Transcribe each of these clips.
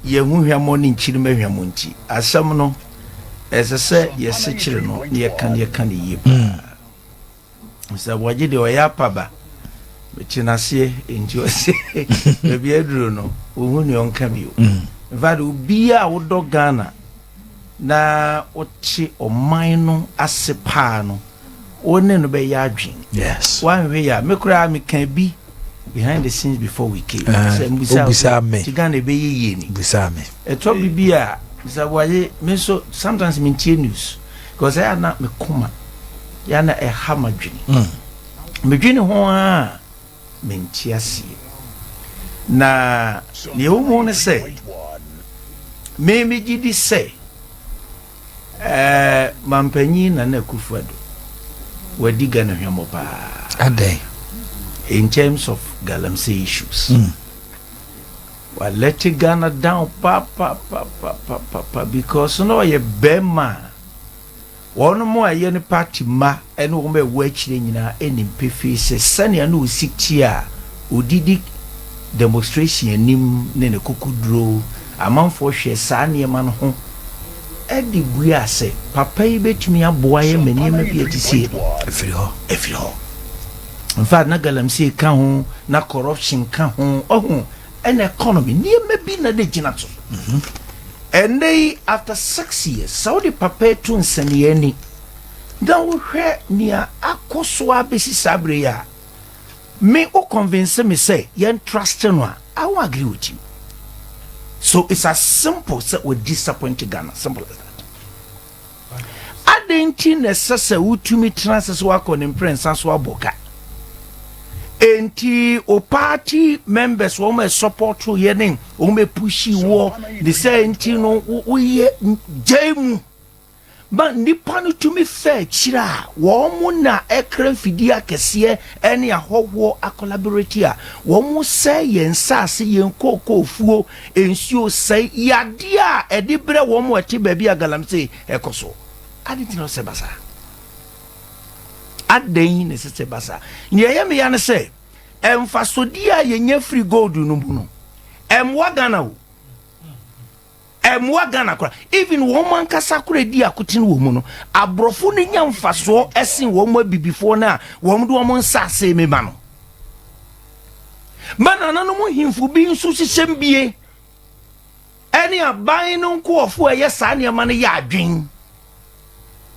Yɛn ho hwammɔ ne nkyirimma hwammɔ nti, asɛm no, ɛsɛ sɛ yɛsekyere no na yɛka no yɛka no yie paa. Sɛ wɔgye deɛ ɔyɛ apaba, mete n'aseɛ nti ɔse baabi aduro no, ɔhu nea ɔnka bio. In fact, obiara a wodɔ Ghana na wote ɔman no ase paa no, wo ne no bɛyɛ adwene. Woanhwɛ yɛ a, me koraa meka bi behind the scenes before we came. Sɛ mbusa wobusaa me. Ti Ghana ɛbɛyɛ yie ni. Busaa me. Ɛtɔ bibi a sɛ wɔye me nso, sometimes mentie news because ɛyɛ na me koma yɛ na ɛha ma dwene. Medwene ho a mente aseɛ. Na deɛ ɛwɔ mu ne sɛ me megye di sɛ mampanyin Nana Akufo-Addo wadi Ghana hwammɔ paa. Adɛn? In terms of galamsey issues. Wa let Ghana down pa pa pa pa pa pa pa because na ɔyɛ bɛrima a wɔn mo a ɛyɛ ne party ma ɛne wɔn a ɛwɔ akyire nyinaa ɛnim pefee sɛ sɛnea na osi tie a odidi demonstration anim ne ne kukuduro, amanfoɔ hwɛ saa nneɛma no ho ɛde bua sɛ papa yi bɛtumi aboa yɛ ma nneɛma bi a ɛte sie no ɛfiri hɔ. Ɛfiri hɔ. In fact, na galamsey ka ho, na corruption ka ho, ɔho ɛna economy nneɛma bi na de gyina so. Ɛnɛ yi, after 6 years, sɛ wode papa yi to nsɛnniɛ ani na wohwɛ nea akɔ so abɛsi saa bere yi a, me wo convince me sɛ yɛn trust no a, I won't agree with you. So it's as simple sɛ we disappoint Ghana, simple as that. Adɛn nti na ɛsɛ sɛ wotumi tena ase sɛ woakɔ ne mprɛnsa so abɔ ka? Enti o party members wɔn a support yɛ ne wɔn a push wɔ ne sɛ nti no woyɛ gyae mu ma nipa no tumi fɛ akyire a wɔn mo na ɛkra mfidie akɛseɛ ɛne ahɔhoɔ acollaborate a wɔn mo sɛ yɛn nsaase, yɛn kookoofuo, nsuo sɛe yadeɛ a ɛde brɛ wɔn mo ɛte baabi a galamsey ɛkɔ so. Ade nti na ɔsɛ basa adan na ɛsɛ sɛ basa. Nea ɛyɛ me ya ne sɛ ɛmfasodie a yɛnya firi gold no mu no ɛmmoa Ghana o, ɛmmoa Ghana kora. Even wɔn mo ankasa kora di akotene wɔ mu no, aborɔfo no nya mfasoɔ ɛsen wɔn mo abibifoɔ no a wɔn de wɔn nsa ase mema no ma nananom hemfo bi nso hyehyɛ mbie ɛne aban no nkoɔfo a ɛyɛ saa nneɛma no yɛ adwen.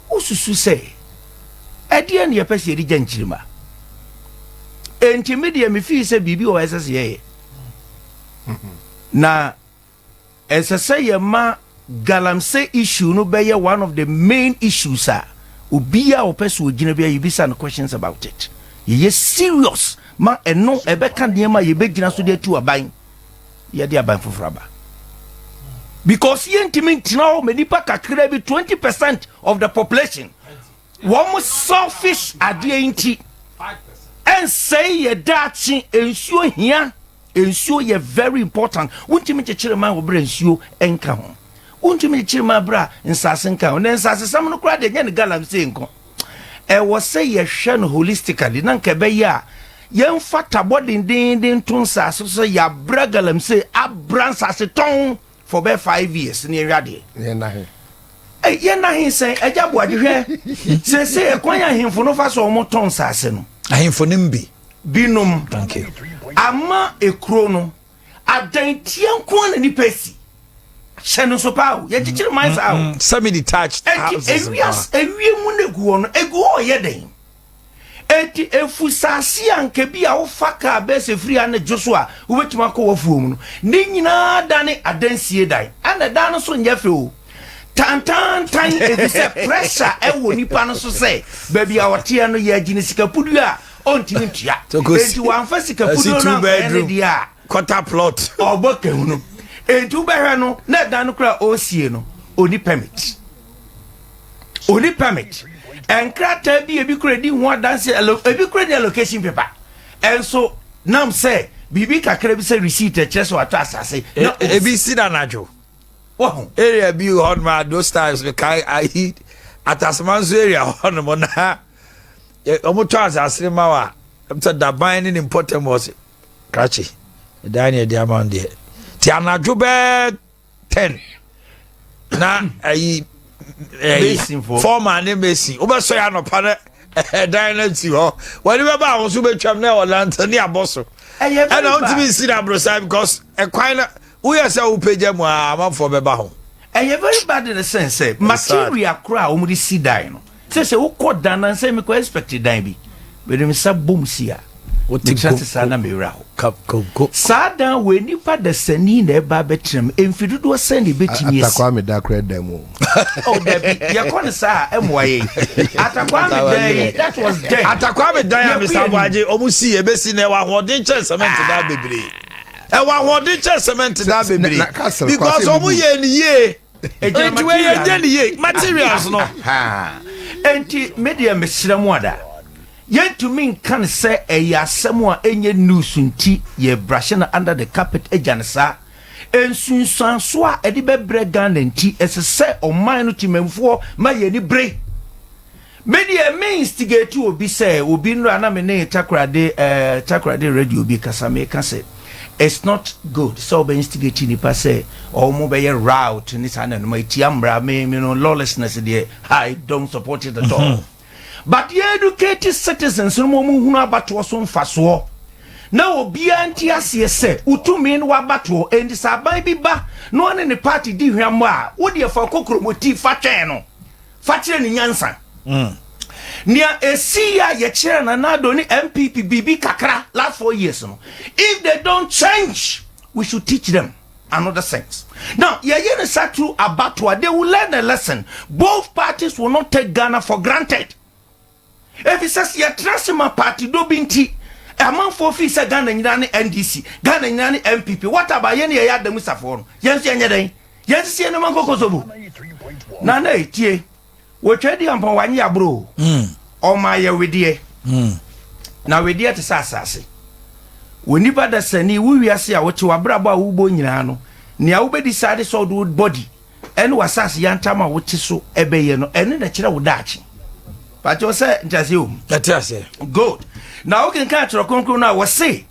Wosusu sɛ ɛdeɛ ne yɛpɛ sɛ yɛde gya nkyirima? Enti me deɛ, mefii sɛ biribi wɔ ɛsɛ sɛ yɛyɛ na ɛsɛ sɛ yɛma galamsey issue no bɛyɛ one of the main issues a obiara a ɔpɛ so ogyina bi a yɛbisa no questions about it. Yɛyɛ serious ma ɛno ɛbɛka nneɛma a yɛbɛgyina so de atu aban, yɛde aban foforɔ aba, because yɛntumi ntena hɔ ma nipa kakra bi, 20% of the population, wɔn mo selfish adeɛ nti ɛnsɛe yɛ daakye. Nsuo hia, nsuo yɛ very important. Wontumi kyekyere man wɔ berɛ nsuo nka ho, wontumi kyekyere man berɛ a nsase nka ho. Na nsase sam no koraa deɛ, nyɛ ne galamsey nko. Ɛwɔ sɛ yɛhwɛ no holistically na nka ɛbɛyɛ a yɛmfa tabɔ dendenden to nsase so sɛ yɛabra galamsey, abra nsase tɔn for bɛɛ 5 years ne yɛhwɛ adeɛ. Yɛn he? Yɛn na he sɛn agya boagye hwɛ sese ɛkwan ahemfo no fa so ɔmo tɔn nsase no. Ahemfo no bi. Binom. Thank you. Ama ekuro no adantia nko na nipa esi hyɛ no so paa o, yɛkyekyere man saa o. Semi detached houses. Eti ewie mu na egu hɔ no, egu hɔ yɛ den. Eti efu saase a nka bi a wofa kaa bɛsɛ firi ha ne dwo so a wobɛtumi akɔ wafuo mu no ne nyinaa dane adansie dan, ɛna dan no so nyɛ fɛ o, tantantan, efisɛ pressure ɛwɔ nipa no so sɛ baabi a ɔteɛ no yɛ ne sika pudu a ɔntumi ntua. Eti wamfa sika pudu no ankɔyɛ ne deɛ a quarter plot. Ɔbɔ kɛhu no. Eti wobɛhwɛ no na ɛdan no kora ɔresie no, ɔni permit, ɔni permit nkrataa bi, ebi kura di ho adanse, ebi kura di allocation paper. Ɛnso nam sɛ biribi kakra bi sɛ receipt ɛkyerɛ sɛ watɔ asase na ebi si na anadwo. Wɔho. Area bi hɔ nom a those times mekae ayi Atasoma nso area hɔ nom na ɔmo tɔ asase no ma wa sɛ daban ne ne mpɔtam wɔ se krakye ɛdan ne ɛde ama no deɛ ti anadwo bɛɛ. 10 na ayi ɛyi Mason fo. Foreman ne mason wobɛsɔ yɛ anɔpa no, ɛdan no si hɔ, wɔde bɛba a wo nso bɛtwam na ɛwɔ lantern ne abɔ so. Ɛyɛ very ɛna bad. Wontumi nsi no aborosan because ɛkwan no woyɛ sɛ wopagya mu a, amanfoɔ bɛba ho. Ɛyɛ very bad in the sense sɛ It's material koraa a wɔde si dan no, sɛ wokɔ dan na nsɛ mekɔ expect dan bi mede me nsa bom si a, Wote mekyerɛ go- te saa na mewura hɔ. Konko. Saa dan wɔ nipa dasani na ɛba bɛtena mu mfi dodoɔ sɛn na ɛbɛtumi asi? Atakwa mi da kora da mu. Oh dabi, yɛkɔ no saa a, ɛmmoa yɛn. Atakwa me dan yi, that was then. Atakwa me dan a Yɛkɔ Mr. yɛn anim. Aboagye ɔmo si ebesi na ɛwɔ ahoɔden kyɛn cement dan bebree, ɛwɔ ahoɔden kyɛn cement dan bebree Na castle, because kwase ɔmo bubu. yɛ ni yie. Egyina Nti wei yɛ material nye ni yie materials no. Ha. Enti medeɛ mesrɛ mu ada, yɛntumi nka no sɛ ɛyɛ asɛm a ɛnyɛ news nti yɛbrahye no under the carpet agya no saa. Nsunsuanso a ɛde bɛbrɛ Ghana nti, ɛsɛ sɛ ɔman no timamfoɔ ma yɛni bere. Medeɛ me instigate obi sɛ obi nnora na me ne Takorade Takorade radio bi kasa, meka sɛ it's not good sɛ wobɛ instigate nipa sɛ ɔmo bɛyɛ riot ne saa nanoma ɛtia mmara. Me no, lawlessness deɛ, I don't support it at all, but yɛ educate citizens no ma ɔmo hunu abatoɔ so mfasoɔ na obiara nte aseɛ sɛ wotumi no wabatoɔ. Enti sɛ aban bi ba na ɔne ne party di hwammɔ a, wodeɛ fa kokromoti fa twɛn no, fa kyerɛ ne nyansa. Nea esi a yɛkyerɛ Nana Addo ne NPP biribi kakra last 4 years no, if they don't change, we should teach them another sense. Now yɛyɛ ne sa through abatoa, they will learn a lesson. Both parties will not take Ghana for granted. Efi sɛ yɛtena se ma party do bi nti amanfoɔ fi sɛ Ghana nyinaa ne NDC, Ghana nyinaa ne NPP. What about yɛn ne yɛyɛ adamu safoɔ no? Yɛn nso yɛnyɛ dɛn? Yɛn sisi yɛn no ma nkɔkɔ sobo na na etie wɔtwa di ampɔn wanye aburo ɔma yɛ wedeɛ na wedeɛ te sɛ asase wɔ nipa da sani wo wiase a wote w'abrabɔ a wobɔ nyinaa no, nea wobɛdi saa de sɛ ɔde wo body ɛne w'asase yantam a wote so ɛbɛyɛ no, ɛne na kyerɛ wo daakye. Pakyɛw sɛ nkyɛseɛ wɔ mu? Ɛte aseɛ. Good. Na wokenka atwerɛ kronkron no a, wɔse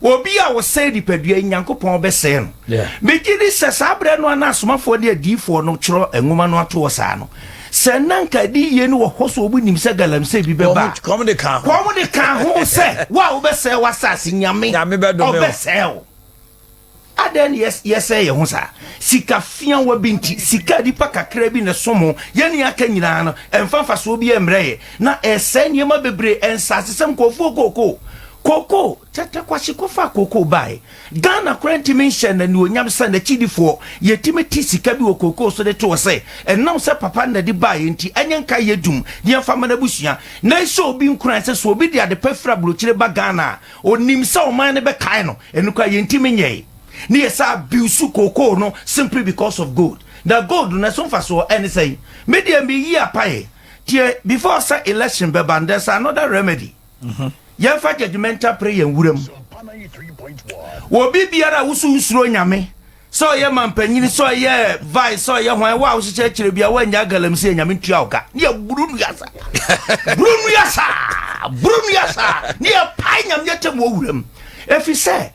obi a wɔsɛe nipadua yi, Nyankopɔn bɛsɛe no. Megye di sɛ saa berɛ no a na asomafoɔ ne adiyifoɔ no twerɛ nwoma no ato hɔ saa no, sɛ na nka adi yie no wɔ hɔ so ɔmu nim sɛ galamsey bi bɛba a, Kɔm de ka ho. Kɔm de ka ho sɛ wo a wobɛsɛe w'asase, Nyame Nyame bɛdome wo. ɔbɛsɛe wo. Adɛn ne yɛsɛe yɛ ho saa? Sika fiawa bi nti, sika nipa kakra bi ne som ho, yɛne aka nyinaa no ɛmfa mfasoɔ bi ɛmmerɛ yɛ na ɛsɛe nneɛma bebree. Ɛnsase sɛm kɔfuo kookoo kookoo tɛtɛ kwahye kɔfa kookoo bae, Ghana koraa ntumi nhyɛ n'anuonyam sɛ n'akyidifoɔ yɛtumi te sika bi wɔ kookoo so de too sɛ ɛnam sɛ papa nna de baeɛ nti ɛnyɛ nka yɛ dum ne yɛmfa ma n'abusua na ɛhyɛ obi nkuran sɛ obi de ade pa firi aburokyire ba Ghana a, onim sɛ ɔman no bɛkae no. Ɛno koraa yɛntumi nyɛe ne yɛ sɛ abuse kookoo no simply because of gold. Na gold no ɛso mfasoɔ ɛne sɛn? Me deɛ meyi apaeɛ tie before sɛ election bɛba no, there's another remedy. Yɛmfa judgmental prayer nwura mu. Obi biara a woso nsuro Nyame, sɛ ɔyɛ mampanyini, sɛ ɔyɛ vice, sɛ ɔyɛ hwan, wo a wohyehyɛ kyerɛ bia woanya galamsey, Nyame ntua wo ka. Ne yɛ buru nnua sa, buru nnua saa, buru nnua saa, ne yɛ pae Nyame atam wɔ wura mu, ɛfiri sɛ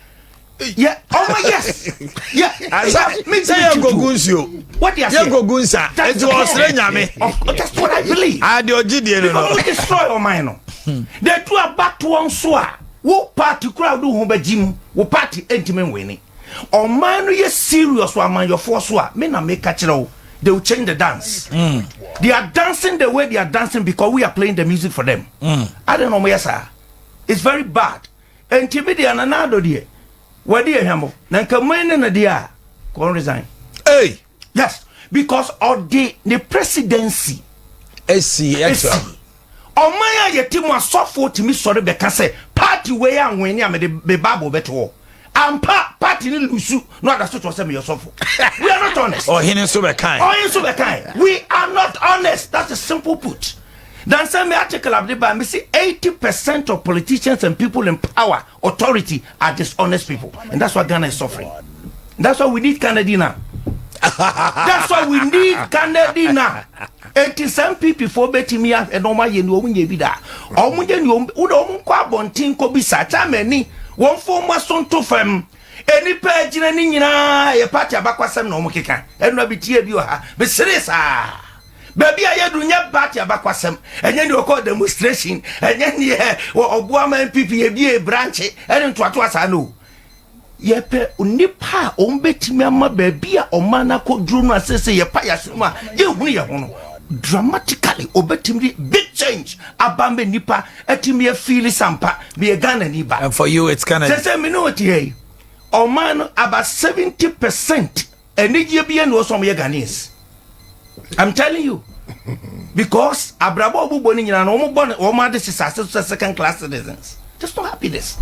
yɛ ɔmo yes yɛ Asa sɛ yɛ nkogu nsuo. What do you say? Yɛ nkogu nsa eti ɔsrɛ Nyame. That's what I believe. Ade ɔgye die no. Because No. we destroy ɔman no de tu abatoɔ nso a, wo party kura wode wo ho bɛgye mu, wo party ntumi nwene. Ɔman no yɛ serious wɔ amanyɔfoɔ so a, me na meka kyerɛ wo, they will change the dance. They are dancing the way they are dancing because we are playing the music for them. Ade na ɔmo yɛ saa, it's very bad. Nti mi deɛ, Nana Addo deɛ wɔde yɛ hwɛmɔ na nka mu ne no deɛ a kɔn resign. Hey. Yes, because ɔde ne presidency esi extra. Esi ɔman a yɛte mu, asɔfoɔ tumi sɔre bɛka sɛ party wei anwene a mede me Bible bɛto hɔ ampa, party ne lose na ɔda so toɔ sɛ meyɛ sɔfo. We are not honest. Ɔhene nso bɛkan. Ɔyɛ nso bɛkan. We are not honest. That's a simple put. Dan sɛ me article abde ba me say 80% of politicians and people in power authority are dishonest people, and that's why Ghana is suffering. That's why we need Kennedy now. That's why we need Kennedy now. Eti sɛ NPP foɔ bɛtumi ahwɛ na ɔmo ayɛ ni, ɔmo nyɛ bi da, ɔmo nyɛ ni, ɔmo wode ɔmo nkɔ abɔnten kɔ bisa chairman ni wɔn fo ɔmo aso nto fam. Enipa agyina ne nyinaa yɛ party abakwasɛm na wɔn keka. Ɛnura bi tie bi wɔ ha, mesere saa. Baabi a yɛdu, nyɛ party abakwasɛm, ɛnyɛ deɛ ɔkɔ demonstration, ɛnyɛ neɛ ɔboa ma NPP ebie branch ɛne ntoatoa saa no. Yɛpɛ nipa a wɔn bɛtumi ama baabi a ɔman no akɔduro no asese yɛpa yɛaso mu a yɛhunu yɛn ho no dramatically, obɛtumi de big change aba ma nipa atumi afeel sampa meyɛ Ghana ni ba. And for you, it's Kennedy. Sɛ me ne wɔte ha yi, ɔman no about 70% anigyeɛ bi ne wɔ sɛ ɔmoyɛ Ghanaians. I'm telling you, because abrabɔ a ɔbobɔ no nyinaa no, wɔn bɔ no wɔn ade sisa ase so sɛ second class citizens. There's no happiness.